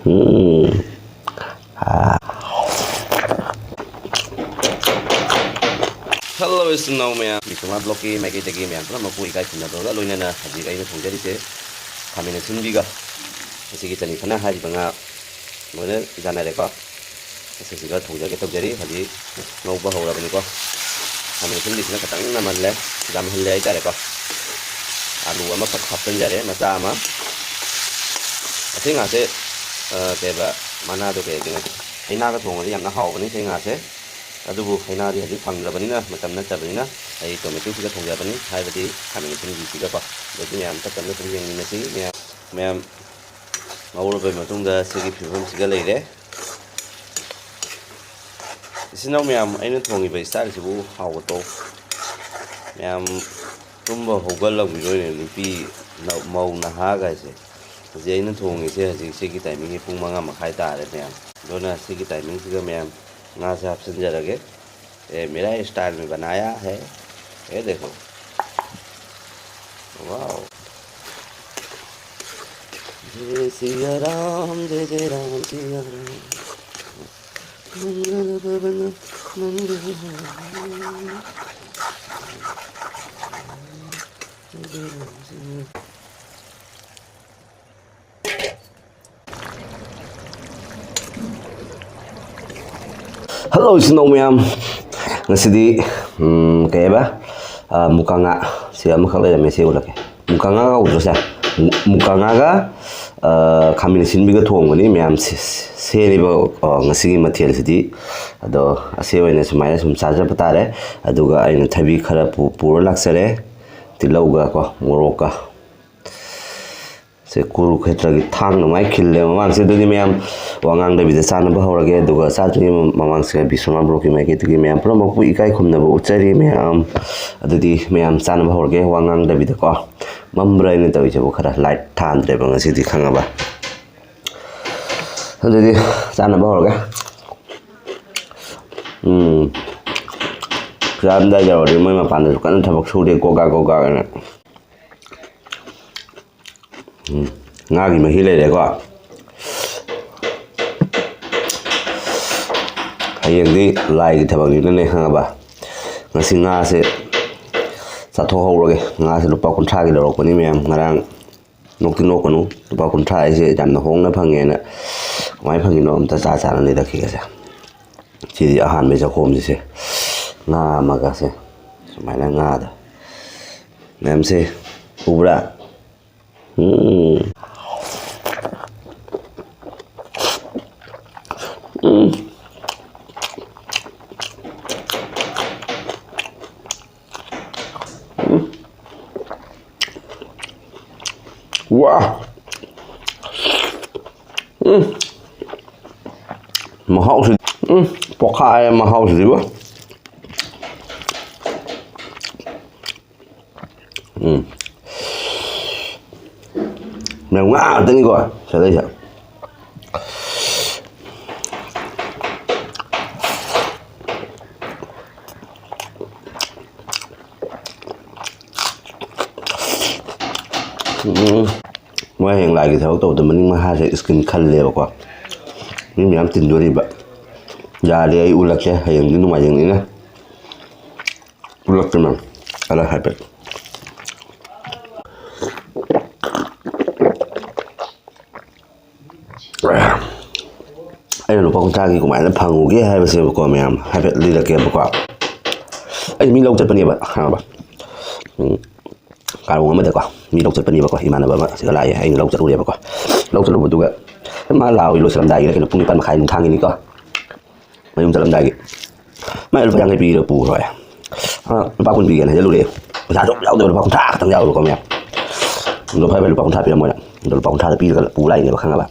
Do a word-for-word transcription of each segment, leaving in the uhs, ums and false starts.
ꯎꯝ꯫ ꯑꯥ꯫ Hello ꯏꯆꯤꯟ ꯏꯅꯥꯎ ꯃꯌꯥꯝ, ꯕꯤꯀ꯭ꯔꯃꯥ ꯕ꯭ꯂꯣꯛꯀꯤ ꯃꯥꯏꯀꯩꯗꯒꯤ ꯃꯌꯥꯝ ꯄꯨꯝꯅꯃꯛꯄꯨ ꯏꯀꯥꯏ ꯈꯨꯝꯅꯕꯒ ꯂꯣꯏꯅꯅ ꯍꯧꯖꯤꯛ ꯑꯩꯅ ꯊꯣꯡꯖꯔꯤꯁꯦ ꯈꯥꯃꯦꯟ ꯑꯁꯤꯟꯕꯤꯒ ꯉꯁꯤꯒꯤ ꯆꯅꯤ ꯈꯅ ꯍꯥꯏꯔꯤꯕ ꯉꯥ ꯂꯣꯏꯅ ꯌꯥꯅꯔꯦꯀꯣ꯫ ꯑꯁꯤꯁꯤꯒ ꯊꯣꯡꯖꯒꯦ ꯇꯧꯖꯔꯤ꯫ ꯍꯧꯖꯤꯛ ꯉꯧꯕ ꯍꯧꯔꯕꯅꯤꯀꯣ꯫ ꯈꯥꯃꯦꯟ ꯑꯁꯤꯟꯕꯤꯁꯤꯅ ꯈꯤꯇꯪ ꯅꯝꯍꯜꯂꯦ, ꯌꯥꯝꯍꯜꯂꯦ ꯍꯥꯏꯇꯥꯔꯦꯀꯣ꯫ ꯑꯂꯨ ꯑꯃꯈꯛ ꯍꯥꯞꯆꯤꯟꯖꯔꯦ, ꯃꯆꯥ ꯑꯃ꯫ ꯑꯁꯤ ꯉꯥꯁꯦ, ꯑ, ꯀꯩꯕ, ꯃꯅꯥꯗꯣ ꯀꯩ ꯍꯥꯏꯗꯣꯏꯅꯣ? ꯍꯩꯅꯥꯒ ꯊꯣꯡꯉꯗꯤ ꯌꯥꯝꯅ ꯍꯥꯎꯕꯅꯤ ꯁꯤ ꯉꯥꯁꯦ꯫ ꯑꯗꯨꯕꯨ ꯍꯩꯅꯥꯗꯤ ꯍꯧꯖꯤꯛ ꯐꯪꯗ꯭ꯔꯕꯅꯤꯅ, ꯃꯇꯝ ꯅꯠꯇꯕꯅꯤꯅ, ꯑꯩ ꯇꯣꯃꯦꯇꯣꯁꯤꯒ ꯊꯣꯡꯖꯕꯅꯤ, ꯍꯥꯏꯕꯗꯤ ꯈꯥꯃꯦꯟ ꯑꯁꯤꯟꯕꯤꯁꯤꯒꯀꯣ꯫ ꯑꯗꯨꯗꯤ ꯃꯌꯥꯝ ꯇꯞ ꯇꯞꯅ ꯁꯨꯝ ꯌꯦꯡꯃꯤꯟꯅꯁꯤ꯫ ꯃꯌꯥꯝ, ꯃꯌꯥꯝ ꯉꯧꯔꯕ ꯃꯇꯨꯡꯗ ꯁꯤꯒꯤ ꯐꯤꯕꯝꯁꯤꯒ ꯂꯩꯔꯦ꯫ ꯏꯆꯤꯟ ꯏꯅꯥꯎ ꯃꯌꯥꯝ, ꯑꯩꯅ ꯊꯣꯡꯉꯤꯕ ꯏꯁꯇꯥꯏꯜꯁꯤꯕꯨ ꯍꯥꯎꯒꯗ꯭ꯔꯣ? ꯃꯌꯥꯝ ꯇꯨꯝꯕ ꯍꯧꯒꯠꯂꯝꯈꯤꯔꯣꯏꯅꯦ, ꯅꯨꯄꯤ, ꯅ-, ꯃꯧ ꯅꯍꯥꯒꯥꯏꯁꯦ꯫ ꯍꯧꯖꯤꯛ ꯑꯩꯅ ꯊꯣꯡꯉꯤꯁꯦ ꯍꯧꯖꯤꯛ ꯁꯤꯒꯤ ꯇꯥꯏꯃꯤꯡꯁꯦ ꯄꯨꯡ ꯃꯉꯥ ꯃꯈꯥꯏ ꯇꯥꯔꯦ ꯃꯌꯥꯝ꯫ ꯑꯗꯨꯅ ꯁꯤꯒꯤ ꯇꯥꯏꯃꯤꯡꯁꯤꯒ ꯃꯌꯥꯝ ꯉꯥꯁꯦ ꯍꯥꯞꯆꯤꯟꯖꯔꯒꯦ꯫ ꯑꯦ, ꯃꯦꯔꯥ ꯏꯁꯇꯥꯏꯜ ꯃꯤ ꯕꯅꯥꯌꯥ ꯍꯦ꯫ ꯑꯦ, ꯗꯦꯈꯣ꯫ ꯋꯥꯎ꯫ ꯖꯦ ꯁꯤꯌꯥ ꯔꯥꯝ, ꯖꯦ ꯖꯦ ꯔꯥꯝ, ꯁꯤꯌꯥ ꯔꯥꯝ꯫ ꯃꯪꯒꯜ ꯚꯕꯟ ꯃꯪꯒꯜ꯫ ꯍꯜꯂꯣ ꯏꯆꯤꯟ ꯏꯅꯥꯎ ꯃꯌꯥꯝ, ꯉꯁꯤꯗꯤ, ꯎꯝ, ꯀꯩ ꯍꯥꯏꯕ, ꯑ, ꯃꯨꯀꯥ ꯉꯥ ꯁꯤ ꯑꯃꯈꯛ ꯂꯩꯔꯝꯃꯦ, ꯁꯤ ꯎꯠꯂꯛꯀꯦ꯫ ꯃꯨꯀꯥ ꯉꯥ ꯀꯧꯗ꯭ꯔꯣ ꯁꯦ? ꯃꯨ-, ꯃꯨꯀꯥ ꯉꯥꯒ, ꯑ, ꯈꯥꯃꯦꯟ ꯑꯁꯤꯟꯕꯤꯒ ꯊꯣꯡꯕꯅꯤ ꯃꯌꯥꯝ ꯁꯦ-, ꯁꯦ-, ꯁꯦꯝꯃꯤꯕ, ꯑ, ꯉꯁꯤꯒꯤ ꯃꯊꯦꯜꯁꯤꯗꯤ꯫ ꯑꯗꯣ ꯑꯁꯤ ꯑꯣꯏꯅ ꯁꯨꯃꯥꯏꯅ ꯁꯨꯝ ꯆꯥꯖꯕ ꯇꯥꯔꯦ꯫ ꯑꯗꯨꯒ ꯑꯩꯅ ꯊꯕꯤ ꯈꯔ ꯄꯨ-, ꯄꯨꯔ ꯂꯥꯛꯆꯔꯦ, ꯇꯤꯜꯍꯧꯒ ꯀꯣ, ꯃꯣꯔꯣꯛꯀ꯫ ꯁꯦ ꯀꯨꯔꯨꯈꯦꯇ꯭ꯔꯒꯤ ꯊꯥꯡꯅ ꯃꯥꯏ ꯈꯤꯜꯂꯦ ꯃꯃꯥꯡꯁꯦ꯫ ꯑꯗꯨꯗꯤ ꯃꯌꯥꯝ ꯋꯥ ꯉꯥꯡꯗꯕꯤꯗ ꯆꯥꯅꯕ ꯍꯧꯔꯒꯦ꯫ ꯑꯗꯨꯒ ꯆꯥꯗ꯭ꯔꯤꯉꯩ ꯃ-, ꯃꯃꯥꯡꯁꯦ ꯕꯤꯁ꯭ꯋꯥꯃꯥ ꯕ꯭ꯂꯣꯛꯀꯤ ꯃꯥꯏꯀꯩꯗꯒꯤ ꯃꯌꯥꯝ ꯄꯨꯝꯅꯃꯛꯄꯨ ꯏꯀꯥꯏ ꯈꯨꯝꯅꯕ ꯎꯠꯆꯔꯤ ꯃꯌꯥꯝ꯫ ꯑꯗꯨꯗꯤ ꯃꯌꯥꯝ ꯆꯥꯅꯕ ꯍꯧꯔꯒꯦ ꯋꯥ ꯉꯥꯡꯗꯕꯤꯗꯀꯣ꯫ ꯃꯝꯕ꯭ꯔꯥ ꯑꯩꯅ ꯇꯧꯔꯤꯁꯤꯕꯨ? ꯈꯔ ꯂꯥꯏꯠ ꯊꯥꯟꯗ꯭ꯔꯦꯕ ꯉꯁꯤꯗꯤ, ꯈꯪꯉꯕ? ꯑꯗꯨꯗꯤ ꯆꯥꯅꯕ ꯍꯧꯔꯒꯦ꯫ ꯎꯝ꯫ ꯆꯥꯔꯝꯗꯥꯏ ꯌꯧꯔꯗꯤ ꯃꯣꯏ ꯃꯄꯥꯟꯗꯁꯨ ꯀꯟꯅ ꯊꯕꯛ ꯁꯨꯔꯤ, ꯒꯣꯒꯥ ꯒꯣꯒꯥ ꯑꯅ꯫ ꯎꯝ, ꯉꯥꯒꯤ ꯃꯍꯤ ꯂꯩꯔꯦꯀꯣ꯫ ꯍꯌꯦꯡꯗꯤ ꯂꯥꯏꯒꯤ ꯊꯕꯛꯅꯤꯅꯅꯦ, ꯈꯪꯉꯕ? ꯉꯁꯤ ꯉꯥꯁꯦ ꯆꯥꯊꯣꯛꯍꯧꯔꯒꯦ꯫ ꯉꯥꯁꯦ ꯂꯨꯄꯥ ꯀꯨꯟꯊ꯭ꯔꯥꯒꯤ ꯂꯧꯔꯛꯄꯅꯤ, ꯃꯌꯥꯝ꯫ ꯉꯔꯥꯡ ꯅꯣꯛꯇꯤ ꯅꯣꯛꯀꯅꯨ, ꯂꯨꯄꯥ ꯀꯨꯟꯊ꯭ꯔꯥ ꯍꯥꯏꯁꯦ ꯌꯥꯝꯅ ꯍꯣꯡꯅ ꯐꯪꯉꯦꯅ꯫ ꯀꯃꯥꯏꯅ ꯐꯪꯉꯤꯅꯣ ꯑꯝꯇ ꯆꯥ ꯆꯥꯅ ꯂꯩꯔꯛꯈꯤꯒꯦꯁꯦ꯫ ꯁꯤꯗꯤ ꯑꯍꯥꯟꯕꯒꯤ ꯆꯥꯛꯈꯣꯝꯁꯤꯁꯦ꯫ ꯉꯥ ꯑꯃꯒꯁꯦ꯫ ꯁꯨꯃꯥꯏꯅ ꯉꯥꯗ ꯃꯌꯥꯝꯁꯦ ꯎꯕ꯭ꯔꯥ? ꯎꯝ꯫ ꯎꯝ꯫ ꯎꯝ꯫ ꯋꯥ! ꯎꯝ꯫ ꯃꯍꯥꯎꯁꯤ-, ꯎꯝ, ꯄꯣꯛꯈꯥꯏꯔꯦ ꯃꯍꯥꯎꯁꯤꯗꯤꯕꯣ꯫ ꯎꯝ꯫ ꯃꯌꯥꯝ ꯉꯥ ꯉꯥꯛꯇꯅꯤꯀꯣ ꯁꯤꯗꯩꯁꯦ꯫ ꯎꯝ꯫ ꯃꯣꯏ ꯍꯌꯦꯡ ꯂꯥꯏꯒꯤ ꯊꯕꯛ ꯇꯧꯕꯗ ꯃꯅꯤꯡ ꯃꯍꯥꯁꯦ screen ꯈꯜꯂꯦꯕꯀꯣ꯫ ꯃꯤ ꯃꯌꯥꯝ ꯇꯤꯟꯗꯣꯔꯤꯕ꯫ ꯌꯥꯔꯦ, ꯑꯩ ꯎꯠꯂꯛꯀꯦ꯫ ꯍꯌꯦꯡꯗꯤ ꯅꯣꯡꯃꯥꯏꯖꯤꯡꯅꯤꯅ꯫ ꯎꯠꯂꯛꯀꯦ ꯃꯌꯥꯝ꯫ ꯑꯗ ꯍꯥꯏꯐꯦꯠ꯫ ꯑꯩꯅ ꯂꯨꯄꯥ ꯀꯨꯟꯊ꯭ꯔꯥꯒꯤ ꯀꯃꯥꯏꯅ ꯐꯪꯉꯨꯒꯦ ꯍꯥꯏꯕꯁꯦꯕꯀꯣ, ꯃꯌꯥꯝ ꯍꯥꯏꯐꯦꯠ ꯂꯤꯔꯛꯀꯦꯕꯀꯣ꯫ ꯑꯩ ꯃꯤ ꯂꯧ ꯆꯠꯄꯅꯦꯕ, ꯈꯪꯉꯕ? ꯎꯝ, ꯀꯥꯔꯣꯡ ꯑꯃꯗꯀꯣ ꯃꯤ ꯂꯧ ꯆꯠꯄꯅꯦꯕꯀꯣ, ꯏꯃꯥꯟꯅꯕ ꯑꯃ ꯁꯤꯗ ꯂꯥꯛꯑꯦ, ꯑꯩꯅ ꯂꯧ ꯆꯠꯂꯨꯔꯦꯕꯀꯣ꯫ ꯂꯧ ꯆꯠꯂꯨꯕꯗꯨꯒ ꯃꯥ ꯂꯥꯛꯑꯣꯏ, ꯂꯣꯏꯁꯤꯜꯂꯝꯗꯥꯏꯒꯤꯗ ꯀꯩꯅꯣ, ꯄꯨꯡ ꯅꯤꯄꯥꯟ ꯃꯈꯥꯏ ꯅꯨꯡꯊꯥꯡꯒꯤꯅꯤꯀꯣ꯫ ꯃꯌꯨꯝ ꯆꯠꯂꯝꯗꯥꯏꯒꯤ ꯃꯥꯏ ꯂꯨꯄꯥ ꯌꯥꯡꯈꯩ ꯄꯤꯔꯒ ꯄꯨꯈ꯭ꯔꯣ ꯍꯥꯏ꯫ ꯑ, ꯂꯨꯄꯥ ꯀꯨꯟ ꯄꯤꯒꯦꯅ ꯍꯥꯏꯖꯜꯂꯨꯔꯦ꯫ ꯄꯩꯁꯥꯁꯨ ꯌꯥꯎꯗꯕ, ꯂꯨꯄꯥ ꯀꯨꯟꯊ꯭ꯔꯥ ꯈꯛꯇꯪ ꯌꯥꯎꯋꯦꯕꯀꯣ, ꯃꯌꯥꯝ꯫ ꯑꯗꯣ ꯐꯔꯦ ꯐꯔꯦ, ꯂꯨꯄꯥ ꯀꯨꯟꯊ꯭ꯔꯥ ꯄꯤꯔꯝꯃꯣꯏꯅ꯫ ꯑꯗꯣ ꯂꯨꯄꯥ ꯀꯨꯟꯊ꯭ꯔꯥꯗ ꯄꯤꯔꯒ ꯄꯨ ꯂꯥꯛꯏꯅꯦꯕ, ꯈꯪꯉꯕ?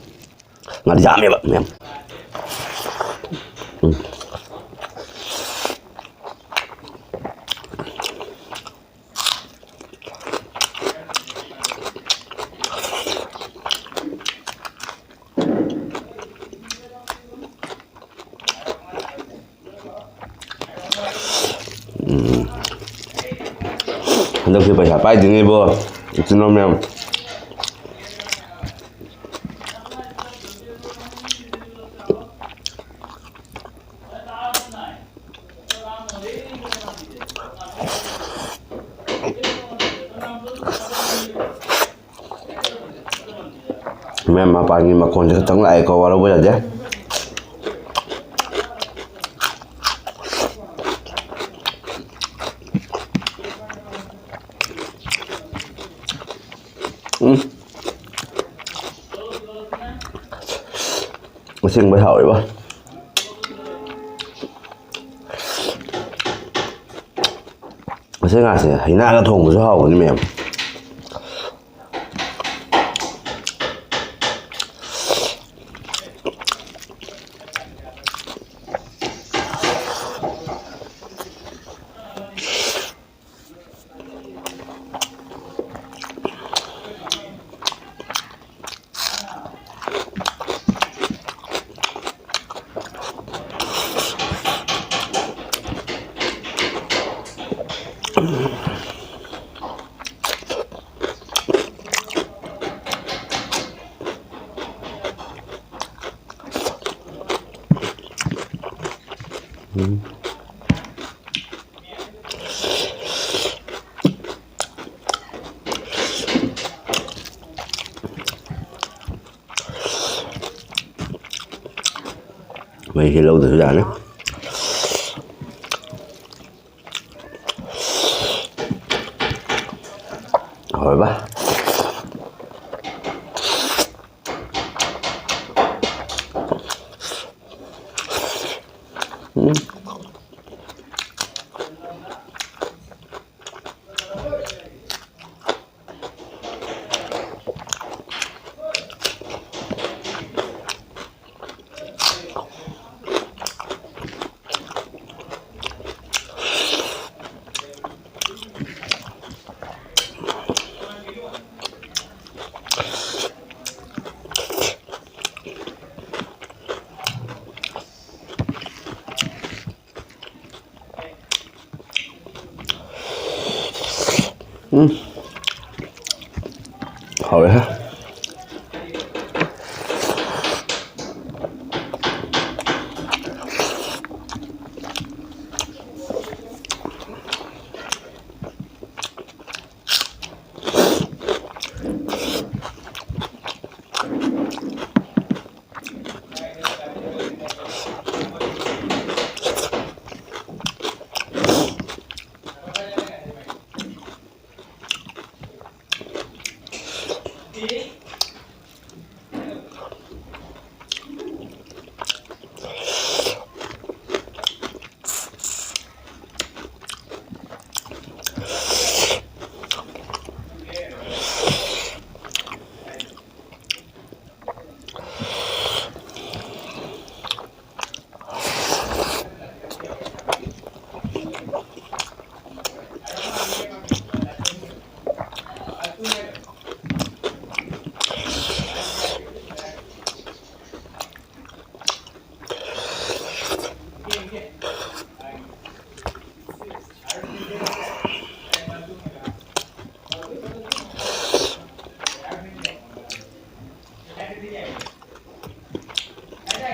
ꯉꯥꯗꯤ ꯌꯥꯝꯃꯦꯕ, ꯃꯌꯥꯝ꯫ ꯎꯝ꯫ ꯎꯝ꯫ ꯍꯟꯗꯛꯁꯦ ꯄꯩꯁꯥ ꯄꯥꯏꯗꯦꯅꯦ ꯏꯕꯣ, ꯏꯆꯤꯟ ꯏꯅꯥꯎ ꯃꯌꯥꯝ꯫ ꯃꯌꯥꯝ ꯃꯄꯥꯟꯒꯤ ꯃꯈꯣꯟꯁꯦ ꯈꯤꯇꯪ ꯂꯥꯛꯑꯦꯀꯣ, ꯋꯥꯔꯧꯕ ꯌꯥꯗꯦ꯫ ꯎꯝ꯫ ꯑꯁꯦꯡꯕꯩ ꯍꯥꯎꯋꯦꯕ꯫ ꯃꯁꯤ ꯉꯥꯁꯦ ꯍꯩꯅꯥꯒ ꯊꯣꯡꯕꯁꯨ ꯍꯥꯎꯕꯅꯤ ꯃꯌꯥꯝ꯫ ꯃꯩꯁꯦ ꯂꯧꯗ꯭ꯔꯁꯨ ꯌꯥꯅꯤ꯫ ꯍꯣꯏꯕ꯫ ꯎꯝ꯫ ꯎꯝ꯫ ꯍꯥꯎꯔꯦꯍꯦ꯫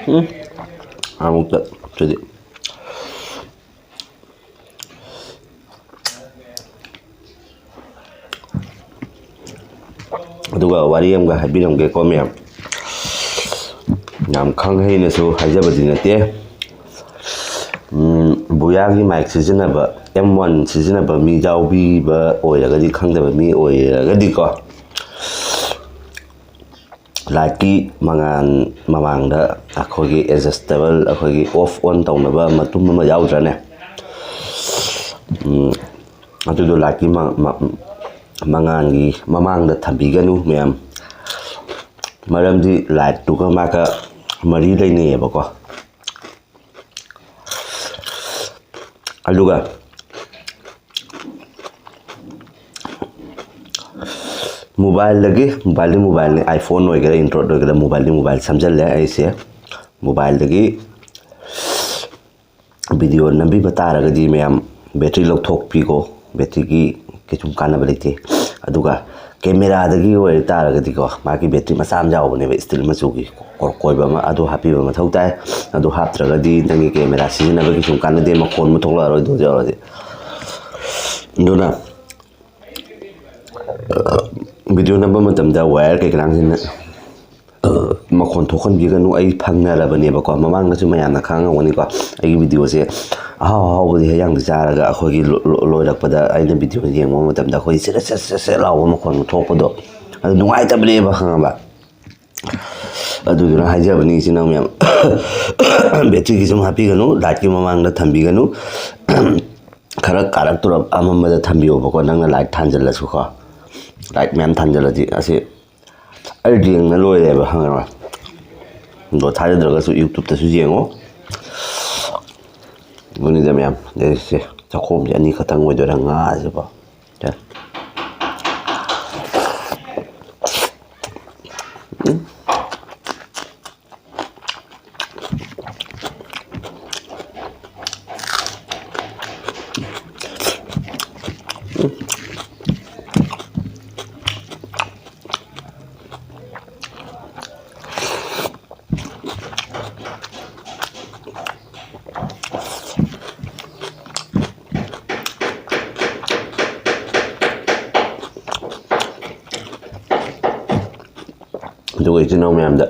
ꯎꯝ꯫ ꯑꯃꯨꯛꯇ ꯁꯤꯗꯤ꯫ ꯑꯗꯨꯒ ꯋꯥꯔꯤ ꯑꯃꯒ ꯍꯥꯏꯕꯤꯔꯝꯒꯦꯀꯣ ꯃꯌꯥꯝ꯫ ꯌꯥꯝ ꯈꯪ ꯍꯩꯅꯁꯨ ꯍꯥꯏꯖꯕꯗꯤ ꯅꯠꯇꯦ꯫ ꯎꯝ, ꯕꯨꯌꯥꯒꯤ ꯃꯥꯏꯛ ꯁꯤꯖꯤꯟꯅꯕ, ꯑꯦꯝ ꯋꯥꯟ ꯁꯤꯖꯤꯟꯅꯕ ꯃꯤ ꯌꯥꯎꯕꯤꯕ ꯑꯣꯏꯔꯒꯗꯤ, ꯈꯪꯗꯕ ꯃꯤ ꯑꯣꯏꯔꯒꯗꯤꯀꯣ, ꯂꯥꯏꯠꯀꯤ ꯃꯉꯥꯜ ꯃꯃꯥꯡꯗ ꯑꯩꯈꯣꯏꯒꯤ ꯑꯦꯗꯖꯁꯇꯦꯕꯜ, ꯑꯩꯈꯣꯏꯒꯤ ꯑꯣꯐ ꯑꯣꯟ ꯇꯧꯅꯕ ꯃꯇꯨꯝ ꯑꯃ ꯌꯥꯎꯗ꯭ꯔꯅꯦ? ꯎꯝ, ꯑꯗꯨꯗꯣ ꯂꯥꯏꯠꯀꯤ ꯃ-, ꯃ-, ꯃꯉꯥꯜꯒꯤ ꯃꯃꯥꯡꯗ ꯊꯝꯕꯤꯒꯅꯨ ꯃꯌꯥꯝ꯫ ꯃꯔꯝꯗꯤ ꯂꯥꯏꯠꯇꯨꯒ ꯃꯥꯒ ꯃꯔꯤ ꯂꯩꯅꯩꯌꯦꯕꯀꯣ꯫ ꯑꯗꯨꯒ ꯃꯣꯕꯥꯏꯜꯗꯒꯤ, ꯃꯣꯕꯥꯏꯜꯗꯤ ꯃꯣꯕꯥꯏꯜꯅꯤ, iPhone ꯑꯣꯏꯒꯦꯔꯥ, Android ꯑꯣꯏꯒꯦꯔꯥ, ꯃꯣꯕꯥꯏꯜꯗꯤ ꯃꯣꯕꯥꯏꯜ ꯁꯝꯖꯜꯂꯦ ꯑꯩꯁꯦ꯫ ꯃꯣꯕꯥꯏꯜꯗꯒꯤ ꯚꯤꯗꯤꯑꯣ ꯅꯝꯕꯤꯕ ꯇꯥꯔꯒꯗꯤ ꯃꯌꯥꯝ, ꯕꯦꯇ꯭ꯔꯤ ꯂꯧꯊꯣꯛꯄꯤꯀꯣ, ꯕꯦꯇ꯭ꯔꯤꯒꯤ ꯀꯩꯁꯨꯝ ꯀꯥꯟꯅꯕ ꯂꯩꯇꯦ꯫ ꯑꯗꯨꯒ ꯀꯦꯃꯦꯔꯥꯗꯒꯤ ꯑꯣꯏ ꯇꯥꯔꯒꯗꯤꯀꯣ, ꯃꯥꯒꯤ ꯕꯦꯇ꯭ꯔꯤ ꯃꯆꯥ ꯑꯃ ꯌꯥꯎꯕꯅꯦꯕ, ꯏꯁꯇꯤꯜ ꯃꯆꯨꯒꯤ ꯀꯣ-, ꯀꯣꯏꯕ ꯑꯃ, ꯑꯗꯨ ꯍꯥꯞꯄꯤꯕ ꯃꯊꯧ ꯇꯥꯏ꯫ ꯑꯗꯨ ꯍꯥꯞꯇ꯭ꯔꯒꯗꯤ ꯅꯪꯒꯤ ꯀꯦꯃꯦꯔꯥ ꯁꯤꯖꯤꯟꯅꯕ ꯀꯩꯁꯨꯝ ꯀꯥꯟꯅꯗꯦ, ꯃꯈꯣꯟ ꯑꯃ ꯊꯣꯛꯂꯛꯑꯔꯣꯏ ꯑꯗꯨ ꯌꯥꯎꯔꯗꯤ꯫ ꯑꯗꯨꯅ ꯚꯤꯗꯤꯑꯣ ꯅꯝꯕ ꯃꯇꯝꯗ ꯋꯥꯌꯔ ꯀꯩꯀꯥꯁꯤꯅ ꯃꯈꯣꯟ ꯊꯣꯛꯍꯟꯕꯤꯒꯅꯨ꯫ ꯑꯩ ꯐꯪꯅꯔꯕꯅꯦꯕꯀꯣ, ꯃꯃꯥꯡꯗꯁꯨ ꯃꯌꯥꯝꯅ ꯈꯪꯉꯝꯒꯅꯤꯀꯣ, ꯑꯩꯒꯤ ꯚꯤꯗꯤꯑꯣꯁꯦ ꯑꯍꯥꯎ ꯑꯍꯥꯎꯕꯗꯤ ꯍꯦꯟꯖꯥꯡꯗꯤ ꯆꯥꯔꯒ ꯑꯩꯈꯣꯏꯒꯤ ꯂꯣ-, ꯂꯣ-, ꯂꯣꯏꯔꯛꯄꯗ ꯑꯩꯅ ꯚꯤꯗꯤꯑꯣ ꯌꯦꯡꯕ ꯃꯇꯝꯗ ꯑꯩꯈꯣꯏ ꯆꯦꯠ ꯆꯦꯠ ꯆꯦꯠ ꯆꯦꯠ ꯂꯥꯎꯕ ꯃꯈꯣꯟ ꯊꯣꯛꯄꯗꯣ, ꯑꯗꯨ ꯅꯨꯡꯉꯥꯏꯇꯕꯅꯦꯕ, ꯈꯪꯉꯕ? ꯑꯗꯨꯗꯨꯅ ꯍꯥꯏꯖꯕꯅꯤ, ꯏꯆꯤꯟ ꯏꯅꯥꯎ ꯃꯌꯥꯝ, ꯕꯦꯇ꯭ꯔꯤꯒꯤ ꯁꯨꯝ ꯍꯥꯞꯄꯤꯒꯅꯨ, ꯂꯥꯏꯠꯀꯤ ꯃꯃꯥꯡꯗ ꯊꯝꯕꯤꯒꯅꯨ꯫ ꯈꯔ ꯀꯥꯔꯛꯇꯣꯔ ꯑꯃꯝꯕꯗ ꯊꯝꯕꯤꯌꯣꯕꯀꯣ, ꯅꯪꯅ ꯂꯥꯏꯠ ꯊꯥꯟꯖꯜꯂꯁꯨꯀꯣ꯫ ꯂꯥꯏꯠ ꯃꯌꯥꯝ ꯊꯥꯟꯖꯜꯂꯗꯤ ꯑꯁꯤ ꯑꯩ ꯌꯦꯡꯅ ꯂꯣꯏꯔꯦꯕ, ꯈꯪꯉꯕ? ꯑꯗꯣ ꯊꯥꯖꯗ꯭ꯔꯒꯁꯨ YouTube-ꯇꯁꯨ ꯌꯦꯡꯉꯣ꯫ ꯑꯗꯨꯅꯤꯗ ꯃꯌꯥꯝ ꯂꯩꯔꯤꯁꯦ꯫ ꯆꯥꯛꯈꯣꯝꯁꯦ ꯑꯅꯤꯈꯛꯇꯪ ꯑꯣꯏꯗꯣꯏꯔꯥ ꯉꯥꯁꯤꯕꯣ? ꯁꯦ꯫ ꯎꯝ꯫ ꯑꯩꯈꯣꯏ ꯏꯆꯤꯟ ꯏꯅꯥꯎ ꯃꯌꯥꯝꯗ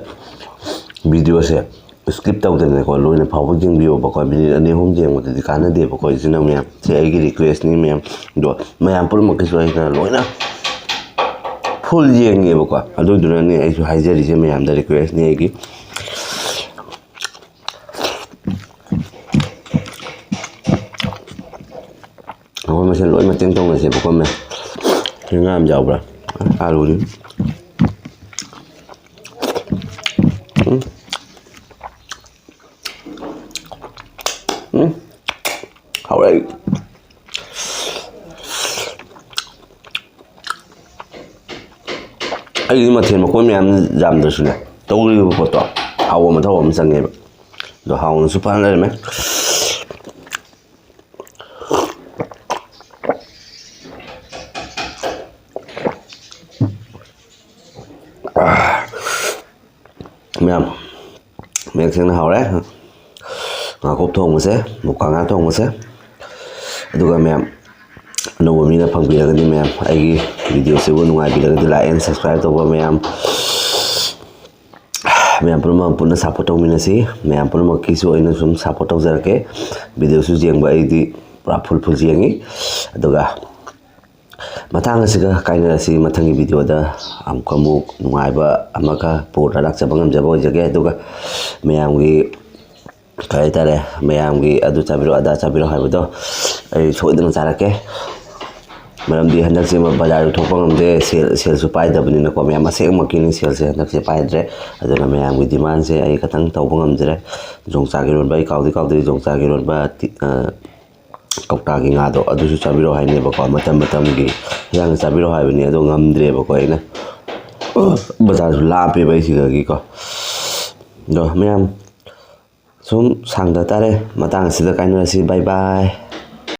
ꯚꯤꯗꯤꯑꯣꯁꯦ skip ꯇꯧꯗꯅꯀꯣ, ꯂꯣꯏꯅ ꯐꯥꯎꯕ ꯌꯦꯡꯕꯤꯌꯣꯕꯀꯣ꯫ ꯃꯤꯅꯤꯠ ꯑꯅꯤ ꯑꯍꯨꯝ ꯌꯦꯡꯕꯗꯨꯗꯤ ꯀꯥꯟꯅꯗꯦꯕꯀꯣ, ꯏꯆꯤꯟ ꯏꯅꯥꯎ ꯃꯌꯥꯝ꯫ ꯁꯦ ꯑꯩꯒꯤ request ꯅꯤ ꯃꯌꯥꯝ꯫ ꯑꯗꯣ ꯃꯌꯥꯝ ꯄꯨꯝꯅꯃꯛꯀꯤꯁꯨ ꯑꯩꯅ ꯂꯣꯏꯅ full ꯌꯦꯡꯉꯦꯕꯀꯣ꯫ ꯑꯗꯨꯗꯨꯅꯅꯦ ꯑꯩꯁꯨ ꯍꯥꯏꯖꯔꯤꯁꯦ, ꯃꯌꯥꯝꯗ request ꯅꯤ ꯑꯩꯒꯤ꯫ ꯑꯩꯈꯣꯏ ꯃꯁꯦꯟ ꯂꯣꯏ ꯃꯇꯦꯡ ꯇꯧꯅꯁꯦꯕꯀꯣ, ꯃꯌꯥꯝ꯫ ꯁꯤ ꯉꯥ ꯑꯃ ꯌꯥꯎꯕ꯭ꯔꯥ? ꯑꯥꯂꯨꯅꯤ꯫ ꯎꯝ꯫ ꯎꯝ꯫ ꯍꯥꯎꯔꯦ꯫ ꯑꯩꯒꯤꯗꯤ ꯃꯊꯦꯜ ꯃꯀꯣꯏ ꯃꯌꯥꯝ ꯌꯥꯝꯗ꯭ꯔꯁꯨꯅꯦ, ꯇꯧꯔꯤꯕ ꯄꯣꯠꯇꯣ ꯍꯥꯎꯕ ꯃꯊꯧ ꯑꯃ ꯆꯪꯉꯦꯕ꯫ ꯑꯗꯣ ꯍꯥꯎꯅꯁꯨ ꯐꯅ ꯂꯩꯔꯝꯃꯦ꯫ ꯃꯌꯥꯝ, ꯃꯌꯦꯛ ꯁꯦꯡꯅ ꯍꯥꯎꯔꯦ꯫ ꯉꯥꯀꯨꯞ ꯊꯣꯡꯕꯁꯦ, ꯃꯨꯀꯥ ꯉꯥ ꯊꯣꯡꯕꯁꯦ꯫ ꯑꯗꯨꯒ ꯃꯌꯥꯝ, ꯑꯅꯧꯕ ꯃꯤꯅ ꯐꯪꯕꯤꯔꯒꯗꯤ ꯃꯌꯥꯝ, ꯑꯩꯒꯤ ꯚꯤꯗꯤꯑꯣꯁꯤꯕꯨ ꯅꯨꯡꯉꯥꯏꯕꯤꯔꯒꯗꯤ like and subscribe ꯇꯧꯕ ꯃꯌꯥꯝ, ꯃꯌꯥꯝ ꯄꯨꯝꯅꯃꯛ ꯄꯨꯟꯅ support ꯇꯧꯃꯤꯟꯅꯁꯤ꯫ ꯃꯌꯥꯝ ꯄꯨꯝꯅꯃꯛꯀꯤꯁꯨ ꯑꯩꯅ ꯁꯨꯝ support ꯇꯧꯖꯔꯛꯀꯦ꯫ ꯚꯤꯗꯤꯑꯣꯁꯨ ꯌꯦꯡꯕ ꯑꯩꯗꯤ ꯄꯨꯔꯥ full full ꯌꯦꯡꯉꯤ꯫ ꯑꯗꯨꯒ ꯃꯇꯥꯡ ꯑꯁꯤꯒ ꯀꯥꯏꯅꯔꯁꯤ꯫ ꯃꯊꯪꯒꯤ ꯚꯤꯗꯤꯑꯣꯗ ꯑꯃꯨꯛꯀ ꯑꯃꯨꯛ ꯅꯨꯡꯉꯥꯏꯕ ꯑꯃꯒ ꯄꯨꯔ ꯂꯥꯛꯆꯕ ꯉꯝꯖꯕ ꯑꯣꯏꯖꯒꯦ꯫ ꯑꯗꯨꯒ ꯃꯌꯥꯝꯒꯤ, ꯀꯩ ꯍꯥꯏꯇꯥꯔꯦ, ꯃꯌꯥꯝꯒꯤ ꯑꯗꯨ ꯆꯥꯕꯤꯔꯣ, ꯑꯗꯥ ꯆꯥꯕꯤꯔꯣ ꯍꯥꯏꯕꯗꯣ ꯑꯩ ꯁꯣꯏꯗꯅ ꯆꯥꯔꯛꯀꯦ꯫ ꯃꯔꯝꯗꯤ ꯍꯟꯗꯛꯁꯦ ꯕꯖꯥꯔꯁꯨ ꯊꯣꯛꯄ ꯉꯝꯗꯦ, ꯁꯦꯜ, ꯁꯦꯜꯁꯨ ꯄꯥꯏꯗꯕꯅꯤꯅꯀꯣ꯫ ꯃꯌꯥꯝ ꯑꯁꯦꯡꯕꯃꯛꯀꯤꯅꯤ, ꯁꯦꯜꯁꯦ ꯍꯟꯗꯛꯁꯦ ꯄꯥꯏꯗ꯭ꯔꯦ꯫ ꯑꯗꯨꯅ ꯃꯌꯥꯝꯒꯤ demandꯁꯦ ꯑꯩ ꯈꯇꯪ ꯇꯧꯕ ꯉꯝꯗ꯭ꯔꯦ꯫ ꯌꯣꯡꯆꯥꯛ ꯏꯔꯣꯟꯕ ꯑꯩ ꯀꯥꯎꯗꯤ ꯀꯥꯎꯗ꯭ꯔꯤ, ꯌꯣꯡꯆꯥꯛ ꯏꯔꯣꯟꯕ ꯇꯤ-, ꯑ, ꯀꯧꯇꯥꯒꯤ ꯉꯥꯗꯣ ꯑꯗꯨꯁꯨ ꯆꯥꯕꯤꯔꯛꯑꯣ ꯍꯥꯏꯅꯦꯕꯀꯣ꯫ ꯃꯇꯝ ꯃꯇꯝꯒꯤ ꯍꯤꯟꯖꯥꯡ ꯆꯥꯕꯤꯔꯛꯑꯣ ꯍꯥꯏꯕꯅꯤ, ꯑꯗꯣ ꯉꯝꯗ꯭ꯔꯦꯕꯀꯣ ꯑꯩꯅ꯫ ꯕꯖꯥꯔꯁꯨ ꯂꯥꯞꯄꯦꯕ ꯑꯩ ꯁꯤꯗꯒꯤꯀꯣ꯫ ꯑꯗꯣ ꯃꯌꯥꯝ ꯁꯨꯝ ꯁꯥꯡꯗ ꯇꯥꯔꯦ, ꯃꯇꯥꯡ ꯑꯁꯤꯗ ꯀꯥꯏꯅꯔꯁꯤ꯫ Bye bye꯫